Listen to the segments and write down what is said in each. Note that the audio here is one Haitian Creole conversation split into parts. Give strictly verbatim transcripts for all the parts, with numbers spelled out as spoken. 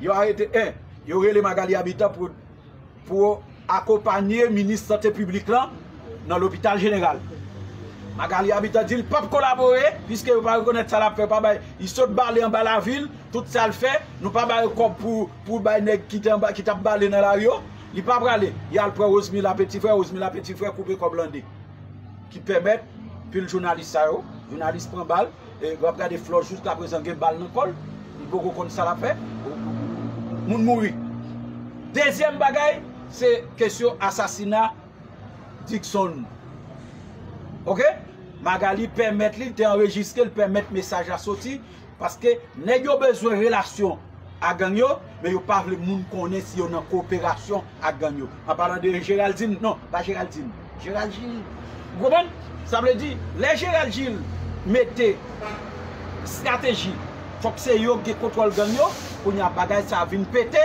Yo arete en, yo rele Magalie Habitant pou, pou akonpanye minis sante piblik lan nan lopital jeneral. Magalie Habitant di l p ap kolabore, piske yo pa rekonèt sa l ap fè, pa bay, li sot bale anba lavil, tout sa l fè, nou pa ba yo kòb pou, pou bay nèg ki te anba, ki t ap bale nan lari yo. Li pa prale, y al pran Rosemila Petit Frè, Rosemila Petit Frè koupe kòb lan de. Ki pèmèt pil jounalis sa yo, jounalis pran bal, e w ap gade Flò jiskaprezan gen bal nan kò l, li poko konn sa l ap fè, moun mouri. Dezyèm bagay, se kesyon asasina Dickson. Oke? Magalie pèmèt li, te anrejistre l, pèmèt mesaj la soti, paske nèg yo bezwen relasyon a gang yo, men yo pa vle moun konnen si yo nan koperasyon ak gang yo. An palan de Geraldine, non, pa Geraldine, Gerald Gilles. Ou konprann? Sa vle di, lè Gerald Gilles mete estrateji, fòk se yo gen kontwòl gang yo, kounye a bagay sa vin pete,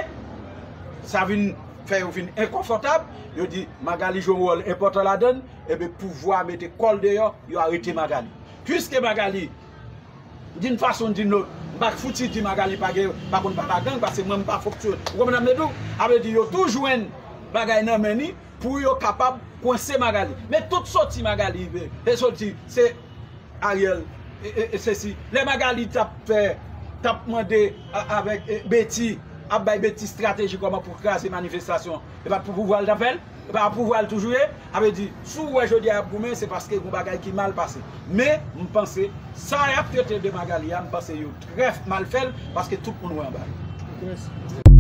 sa vin fè yo vin enkonfòtab, yo di Magalie jwe yon wòl enpòtan ladann, ebyen pouvwa mete kò l deyò, yo arete Magalie. Piske Magalie d'une façon ou d'une autre, m pa fouti di Magalie pa gen, pa konn pale ak gang, paske mwen m pa fonksyone. Ou konprann sa m vle di w? Sa vle di yo tou jwenn bagay nan men li pou yo kapab kwense Magalie. Men tout soti Magalie, e soti, se Ariel, e, e, e sesi. Lè Magalie t ap fè, t ap mande a, avèk e, Betty, ap bay Betty estrateji kòman pou kraze manifestasyon, e pa t pou pouvwa l t ap fè l? E pa pouvwa l toujou ye? Sa vle di, si w wè jodi a y ap goumen, se paske gon bagay ki mal pase. Men, m panse, sa y ap trete de Magalie a, m panse yo trè mal fè l, paske tout moun wè anba yo.